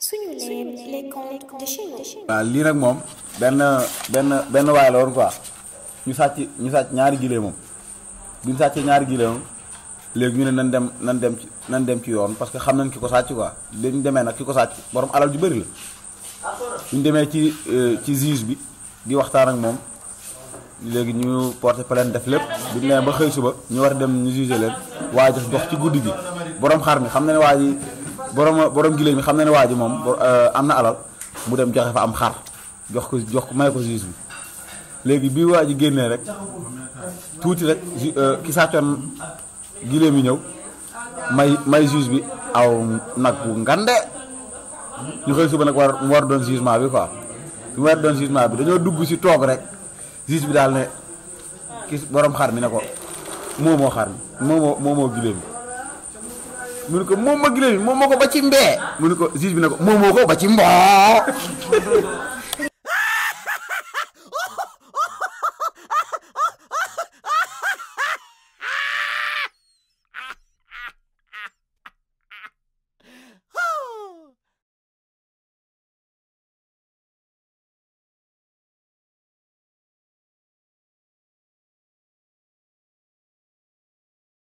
suñu leen les contes de chez nous. waaw lii nag moom benn waay la woon quoi ñu sàcc ñaari gileem moom bi ñu sàccee ñaari gileem léegi ñu ne nan dem ci yoon parce que xam nañ ki ko sàcc quoi léegi ñu demee nag ki ko sàcc borom alal ju bëri la ñu demee ci juge bi di waxtaan ak moom léegi ñu porté plainte def lépp bi ñu demee ba xëy suba ñu war a dem ñu juger leen waaye def dox ci guddi gi borom xar mi xam na ne waa ji borom gileem mi xam na ne waa ji moom am na alal mu dem joxe fa am xar jox ko may ko juge bi léegi bi waa ji génnee rek tuuti rek ki sàccoon gileem yi ñëw may juge bi aw nag bu ngande ñu xëy suba nag mu war doon jugement bi quoi mu war doon jugement bi dañoo dugg ci toog rek juge bi daal ne ki borom xar mi ne ko moomoo xar mi moomoo gileem bi mu ne ko moom ma gileem bi moom moo ko ba ci mbee mu ne ko juge bi ne ko moomoo ko ba ci mboo